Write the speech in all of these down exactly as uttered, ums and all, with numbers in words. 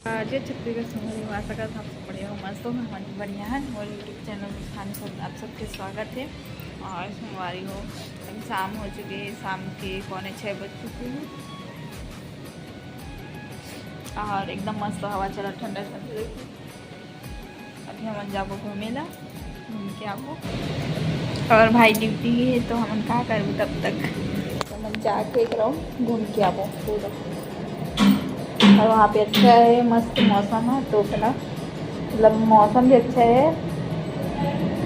जय छत्तीसगढ़ संगवारी हो, आशा करत हव आप सब बढ़िया हो, मस्त हो। हमन भी बढ़िया हन। मोर YouTube चैनल मुस्कान से आप सबके स्वागत हे। और संगवारी हो, अभी शाम हो चुके हे, शाम के पौने छः बज चुके हे और एकदम मस्त हवा चलत, ठंडा ठंडा। अभी हमन जाबो घूमे ला, घूम के आबो। और भाई ड्यूटी हे तो हमन का करबो तब तक, तो हमन जाके एक राउंड घूम के आबो पूरा। और वहाँ पे अच्छा है, मस्त मौसम है, तो अपना मतलब मौसम भी अच्छा है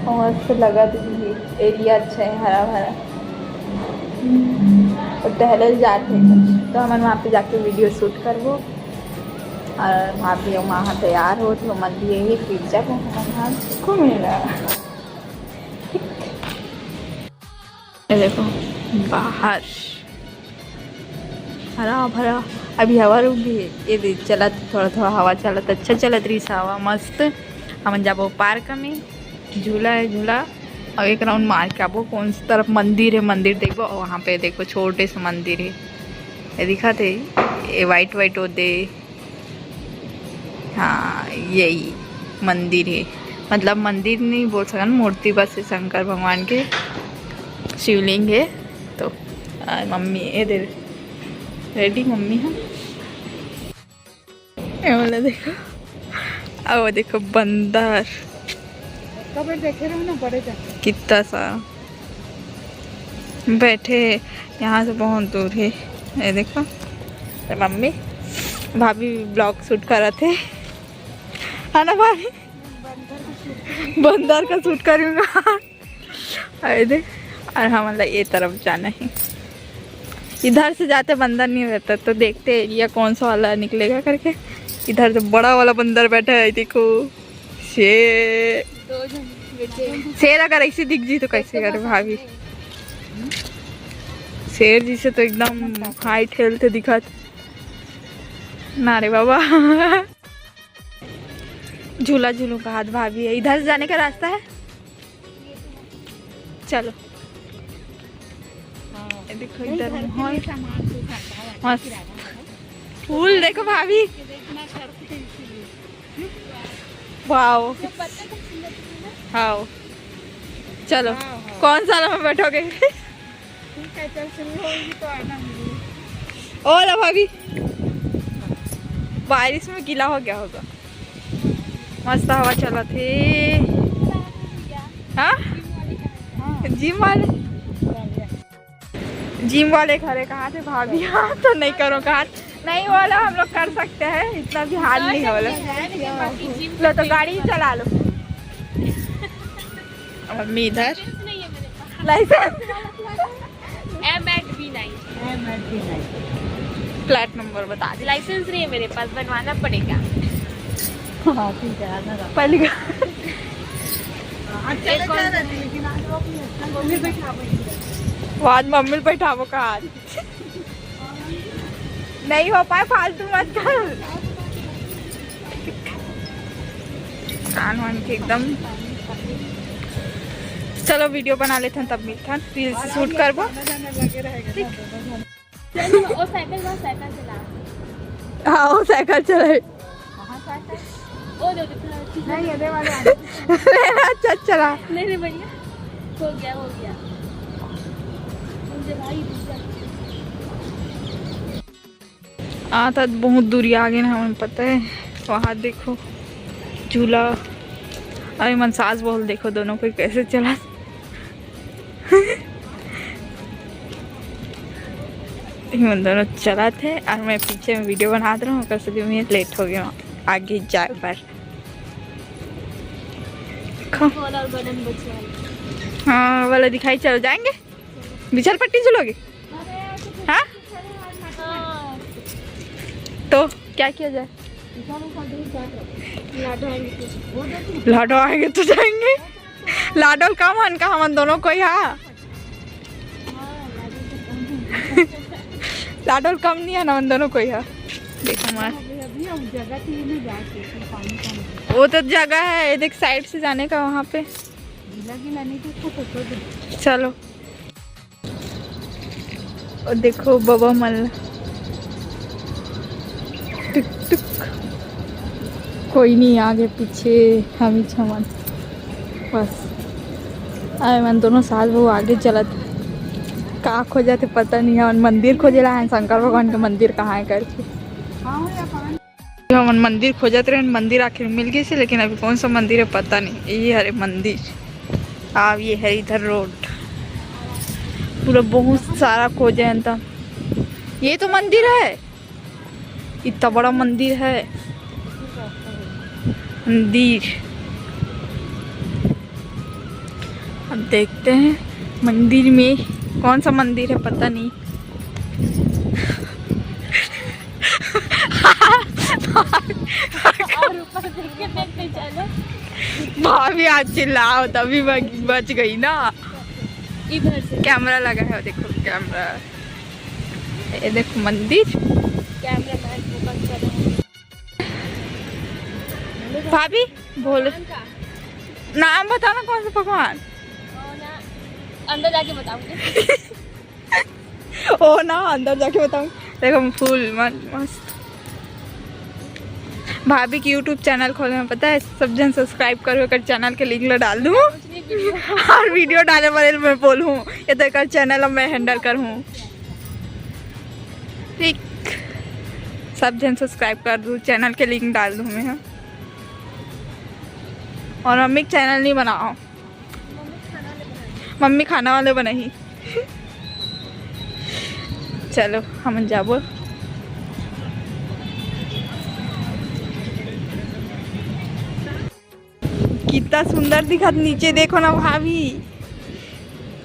और मस्त लगत भी है, एरिया अच्छा है, हरा भरा। तो टहले जाते हैं, तो हमन वहाँ पे जाके वीडियो शूट करबो। और भाभी वहाँ तैयार हो तो हमन भी यही, फिर जब हमन घूमेला। ये देखो बाहर हरा भरा, अभी हवा रुक गई है, ये दे चलत, थोड़ा थोड़ा हवा चलत, अच्छा चलत रही हवा मस्त। हमन जाबो पार्क में, झूला है झूला, और एक राउंड मार के आबो। कौन सी तरफ मंदिर है, मंदिर देखबो, और वहाँ पे देखो छोटे से मंदिर है, ये दिखा थे, ये वाइट वाइट होते। हाँ, यही मंदिर है, मतलब मंदिर नहीं बोल सकन, मूर्ति बस है शंकर भगवान के, शिवलिंग है। तो आ, मम्मी ये दे रेडी मम्मी है। ये वाला देखो, अब वो देखो बंदर, कबर देखे रहो ना, बड़े जाते। कितना सा बैठे हैं, यहाँ से बहुत दूर है। ये देखो, तो मम्मी, भाभी ब्लॉग शूट करत है, है ना भाभी? बंदर का शूट करूँगा। अरे देख, और हमन ला ये तरफ जाना है, इधर से जाते बंदर नहीं रहता, तो देखते एरिया कौन सा वाला निकलेगा करके। इधर तो बड़ा वाला बंदर बैठा है, देखो शेर। शेर अगर ऐसे दिख जी तो कैसे करे भाभी? शेर जी से तो एकदम हाइट हेल्थ दिखत ना रे बाबा। झूला झूलू का हाथ भाभी है, इधर से जाने का रास्ता है। चलो, ये देखो इधर माहौल मस्त, फूल देखो भाभी। वाओ, हाँ, चलो। कौन सा में बैठोगे? ठीक है, चल, सुन लो, ये तो आना है। ओ ला भाभी, बारिश में गीला हो गया होगा। मस्त हवा चलत हे। हाँ, जिम वाले, जिम वाले घरे कहाँ थे भाभी? हाँ, तो नहीं करो कहाँ, नहीं वाला हम लोग कर सकते हैं, इतना भी हार्ड नहीं होला। लो तो गाड़ी ही चला लो। मम्मी इधर लाइसेंस। एम एट बी नाइन। प्लेट नंबर बता दे। लाइसेंस नहीं है मेरे पास, बनवाना पड़ेगा। हाँ, ठीक है, आना रहा। पहली गा- हाँ, चले जा रहे थे, लेकिन आज वो भी है। मम्मी बैठा वो। वो आज मम्मी बैठा वो का आज। नहीं हो पाए, फालतू मत कर। कान वान के एकदम। चलो वीडियो बना लेथन, तब मिलथन, रील्स शूट करबो। ठीक। चलो, वो साइकिल, वो साइकिल चला। हाँ, वो साइकिल चलाए। कहाँ साइकिल? वो दे दे, नहीं, ये दे वाले आगे। अच्छा, अच्छा रहा। नहीं, नहीं, भैया, हो गया, हो गया। मुझे भाई, दूसरा। आ, त बहुत दूरी आ गए ना, हमें पता है। वहाँ देखो, झूला। अरे, मन सास बहू ल देखो, दोनों कोई कैसे चला। ये मन दोनों चलत हे और मैं पीछे में वीडियो बनात रहूँ, ओकर सेती मैं लेट हो गया आगे जाए बर। देखो। हाँ, वाला दिखाई, चल जाएंगे। बिछल पट्टी झूलोगे? हाँ? तो क्या किया जाए? लाडो आएंगे तो जाएंगे। लाडो कम हन का हमन दोनों कोई? हाँ, लाडो कम नहीं है ना हमन दोनों कोई? हाँ, देखो मार, वो तो जगह है, देख साइड से जाने का वहाँ पे। चलो। और देखो बाबा मल टुक टुक। कोई नहीं, आगे पीछे हम ही छमन बस। अरे मन दोनों सास बहू आगे चलत, का खोजत हे पता नहीं। हमन मंदिर खोजे ला आए हन, शंकर भगवान के मंदिर कहाँ है करके। हमन मंदिर खोजत रहे, मंदिर आखिर मिल गइसे, लेकिन अभी कौन सा मंदिर है पता नहीं। ये हरे मंदिर, अब ये है इधर रोड, पूरा बहुत सारा खोजे हैं त। ये तो मंदिर है, इतना बड़ा मंदिर है। मंदिर, अब देखते हैं मंदिर में कौन सा मंदिर है, पता नहीं। और ऊपर देख के, देख के चलो। भाभी आज चिल्लाओ तभी बच, बच गई ना। इधर से कैमरा लगा है, देखो कैमरा। ये देखो मंदिर। कैमरा मैन फोकस कर रहा है। भाभी बोलो। भगवान का नाम बताओ ना, कौन सा भगवान? ओ ना, अंदर जाके बताऊंगी। ओ ना, अंदर जाके बताऊंगी। देखो फूल मन मस्त। भाभी के YouTube चैनल खोले में पता है, सब जन सब्सक्राइब करो, एकर चैनल के लिंक ला डाल दूँ। कुछ नहीं, वीडियो। और वीडियो डाले वाले मैं बोलूँ, ये तो एकर चैनल अब मैं हैंडल करूँ। ठीक, सब जन सब्सक्राइब कर दू, चैनल के लिंक डाल दू मैं, हाँ। और मम्मी के चैनल नहीं बनाओ, मम्मी खाना वाले बनाही। चलो हमन जाबो। कितना सुंदर दिखत, नीचे देखो ना भाभी,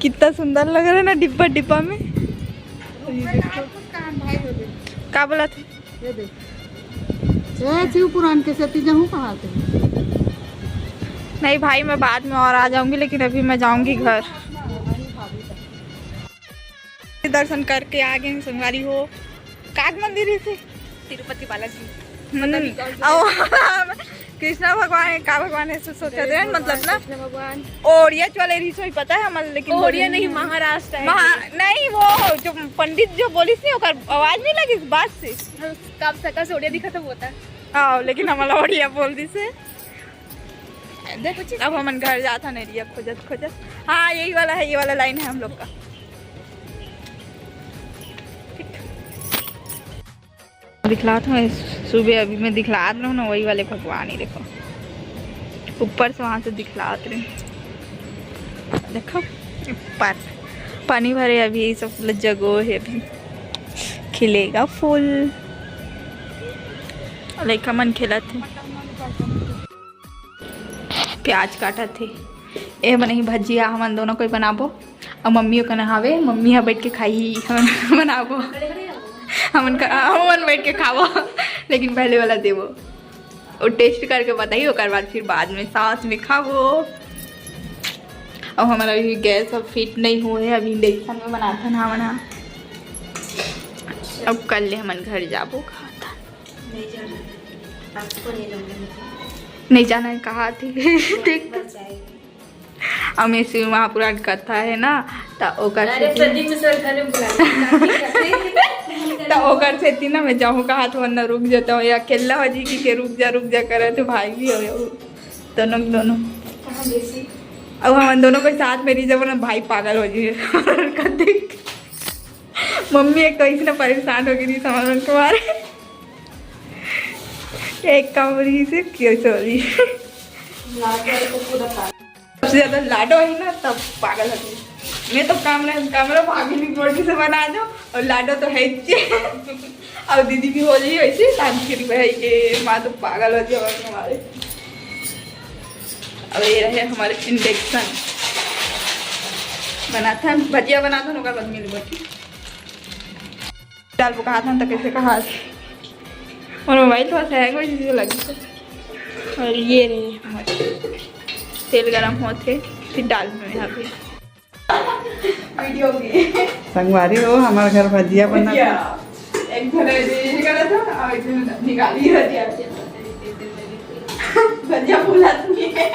कितना सुंदर लग रहा है ना डिब्बा डिब्बा में। ये देखो। का बोला थे? ये देख। ए, शिव पुराण के सेती जाहूँ कहाँ से? नहीं भाई, मैं बाद में और आ जाऊंगी, लेकिन अभी मैं जाऊंगी घर। दर्शन करके आ गए संगवारी हो। काग मंदिर ही से? तिरुपति बालाजी। हम्म। पता नहीं कौन सा। कृष्णा भगवान है, का भगवान है, सो सोचा दे, मतलब ना। कृष्ण भगवान। ओड़िया चले रही सोई पता है हमल, लेकिन ओड़िया नहीं, महाराष्ट्र है। महा-, नहीं, वो जो पंडित जो बोलिस नहीं, ओकर आवाज नहीं लगिस बात से। कब सका से ओड़िया दिखा था वो था। हाँ, लेकिन हमला ओड़िया बोल दिस है। देख, अब हमन घर जात हन एरिया खोजत खोजत। हाँ, यही वाला है, ये वाला लाइन है हम लोग का। दिखलात हूँ, सुबह अभी मैं दिखलात रहूँ ना, वही वाले भगवान ही देखो, ऊपर से वहाँ से दिखलात रहे। देखो ऊपर पानी भरे, अभी ये सब जगो है, अभी खिलेगा फूल। लइका मन खेलत हे, प्याज काटत हे। ए बनही भजिया, हमन दोनों कोई बनाबो। अउ मम्मी ओकन हावे, मम्मी ह बैठ के खाही, हमन बनाबो। हमन का, हमन बैठ के खाबो, लेकिन पहले वाला देबो। वो टेस्ट करके बताही, ओकर बाद फिर बाद में साथ में खाबो। अब हमारा अभी गैस अब फिट नहीं हुए है, अभी इंडक्शन में बनाथन हमन ह। अब कल ले हमन घर जाबो खात। नहीं जाना है। आपको नहीं जाना है। नहीं जाना है, कहा थी। देख तो। बस आएगी। अमेसी महापुराण कथा है ना, त ओकर अरे, सेती प्रदीप सर घर में बुला ले। त ओकर सेती ना मैं जाहूँ कहा तो वरना रुक जाता हूँ, या अकेला हो जी कि के रुक जा, रुक जा करे तो भाई भी हो दोनों, दोनों। कहाँ जैसी? अब हम दोनों को साथ में रही जब ना भाई पागल हो जी। देख मम्मी एक तो इसने परेशान हो गई थी सामान के मारे। एक काम रही से क्यों सॉरी। लाडो तो पूरा पागल। सबसे ज्यादा लाडो है ना, तब पागल होती है। मैं तो काम रहे, काम रहे, भाभी ने रोटी से बना दो और लाडो तो है ही। और दीदी भी हो रही है वैसे, शाम के लिए भाई के माँ तो पागल हो जाए हमारे। अब ये रहे हमारे इंडक्शन। बनाथन, भजिया बनाथन, ओकर बाद मिलबो, ठीक? दाल पकाथन त कैसे कहा और मोबाइल थोड़ा सा हैंग हो जैसे लगी। और ये रहे हमारे तेल गरम होत हे, फिर डाल में यहाँ पे वीडियो में। संगवारी हो, हमारे घर भजिया बना भजिया। एक जने ये करा था और एक जने निकाली भजिया। भजिया फूला नहीं है।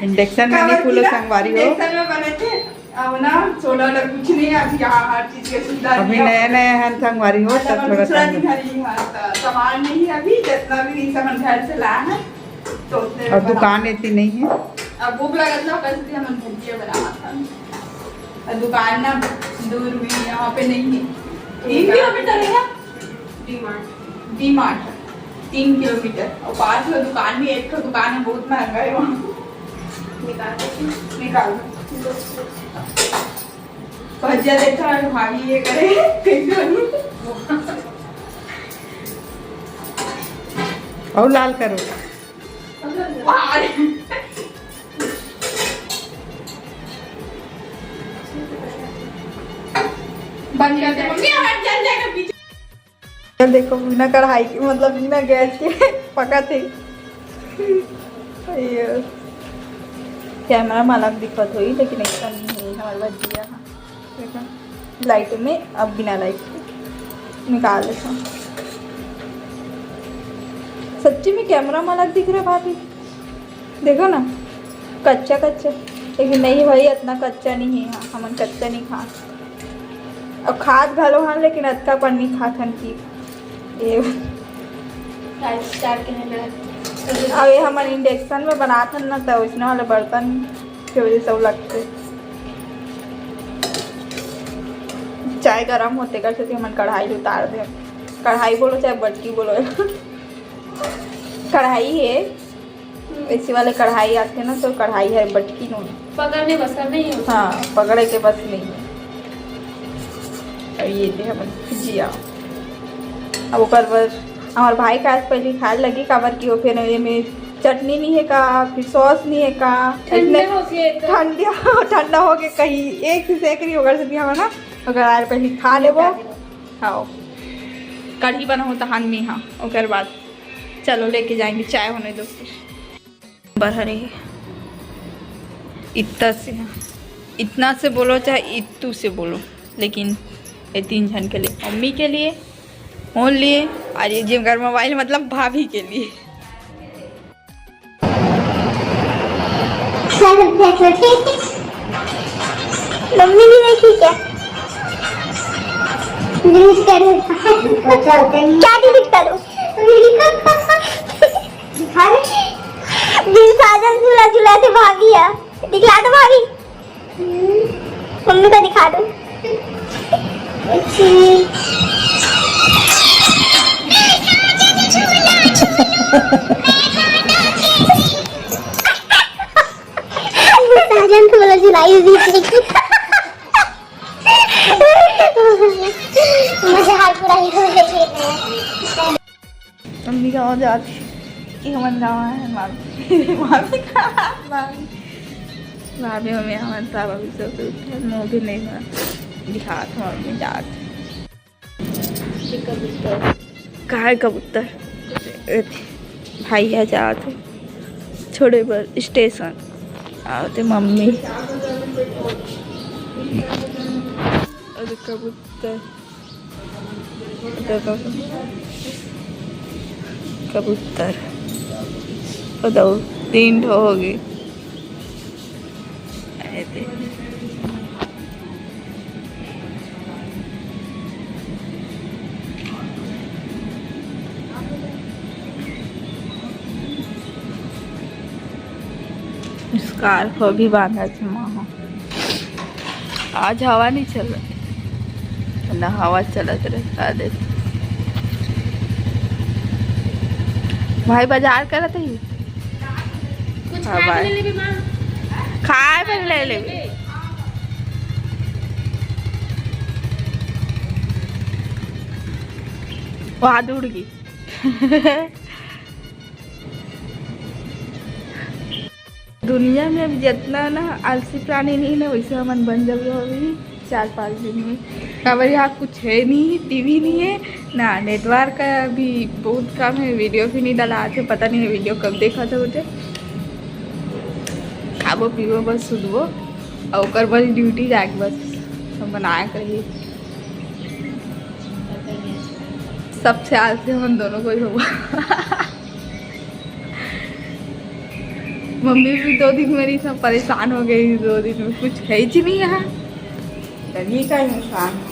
इंडक्शन में नहीं फूलो संगवारी हो। इंडक्शन में बने थे। अब ना, छोला ना कुछ नहीं, अभी यहाँ हर चीज के सुविधा अभी नया नया है, संगवारी हो, तब थोड़ा दूसरा दिन हरी है, तो सामान नहीं है अभी, जितना भी सामान घर से लाया है, तो उतने और में बना। दुकान इतनी नहीं है। अब भूख लगत ना, बस भी हम भुजिया बना था। और दुकान ना दूर में, यहाँ पे नहीं है, तीन किलोमीटर है ना। D mart. डी मार्ट तीन किलोमीटर और पाँच गो दुकान भी, एक ठो दुकान है, बहुत महंगा है वहाँ। निकाल दो। निकाल दो। भजिया देखा है, भाभी ये करे, कैसे बनू? और लाल करो। वाह। बंद कर दे मम्मी, हाथ जल जाएगा पीछे। ये देखो, बिना कढ़ाई के, मतलब, बिना गैस के पका थे। ये कैमरा में अलग दिखत होई, लेकिन ऐसा नहीं है, हमारे पास दिया है। देखो, लाइट में, अब बिना लाइट के निकाल देता हूँ। सच्ची में कैमरा में अलग दिख रहा भाभी, देखो ना, कच्चा कच्चा। लेकिन नहीं भाई, इतना कच्चा नहीं है, हाँ, हमन कच्चा नहीं खा। अब खात घलो हन, लेकिन अतका पन्नी खात हन कि ये। फाइव स्टार के हैं ना। अब ये हमन इंडक्शन में बनात हन ना, तो उसने वाले बर्तन के वजह से वो लगते। चाय गरम होते कर से हमन कढ़ाई उतार दे। कढ़ाई बोलो चाहे बटकी बोलो, कढ़ाई है। ऐसे वाले कढ़ाई आते ना, तो कढ़ाई है बटकी नो। पकड़ने बस का नहीं होता। हाँ, पकड़े के बस नहीं है। और ये थे हमन भुजिया। अब ओकर बर हमार भाई का आज पहले खाए लगी, काबर कि वो फिर एमे चटनी नहीं है का, फिर सॉस नहीं है का, ठंडा इतने हो गया एकदम। ठंडा, ठंडा हो गया कहीं एक से सेक रही, ओकर से भी हम ना, ओकर आज पहले खा लेबो। खा लेबो। हाँ, कढ़ी बनाओ तहान में, हाँ, ओकर बाद चलो लेके जाएंगे चाय होने दो। बरहरे इतना से, इतना से बोलो चाहे इतू से बोलो, लेकिन ये तीन जन के लिए, मम्मी के लिए ओनली, और ये जिम कर मोबाइल मतलब भाभी के लिए। मम्मी नहीं देखी क्या? डिलीट कर। क्या डिलीट करूँ? दिखा दे। दिल साजन झूला झूला थे भाभी है। दिखला दो भाभी। मम्मी को दिखा दो। साजन को बोला झुलाई दी। मजा हाल पूरा ही हो गया। मम्मी गाँव जाती कि हमन गाँव आए हैं, मामी, मामी का, मामी, मामी, मम्मी, हमन सब अभी सब उठे, मुँह भी नहीं हुआ, दिखात मम्मी जात। काय कबूतर? भाई है जात छोड़े बर स्टेशन। आवते मम्मी। अरे कबूतर। कबूतर। बताओ, तीन ठो हो गए। स्कार्फ अभी बांधा थे माँ। आज हवा नहीं चल रहा, ना हवा चलत रहे। का दे भाई, बाजार करत ही। कुछ हाँ, खाए बाय। ले लेबे माँ। खाए पर ले लेबे। वहाँ दौड़ गई। दुनिया में अभी जितना ना आलसी प्राणी नहीं ना, वैसे हमन बन जाबो अभी चार पाँच दिन में। काबर यहाँ कुछ है नहीं, टीवी नहीं है ना, नेटवर्क का भी बहुत कम है, वीडियो भी नहीं डाला आज, पता नहीं है वीडियो कब देखा था उठे। खाबो पीबो बस सुतबो और ओकर बाद ड्यूटी जाके बस हम बनाए करिए। सबसे आलसी हम दोनों को ही होगा। मम्मी भी दो दिन में रही, सब परेशान हो गई। दो दिन में कुछ है ही नहीं यहाँ। तनी का इंसान।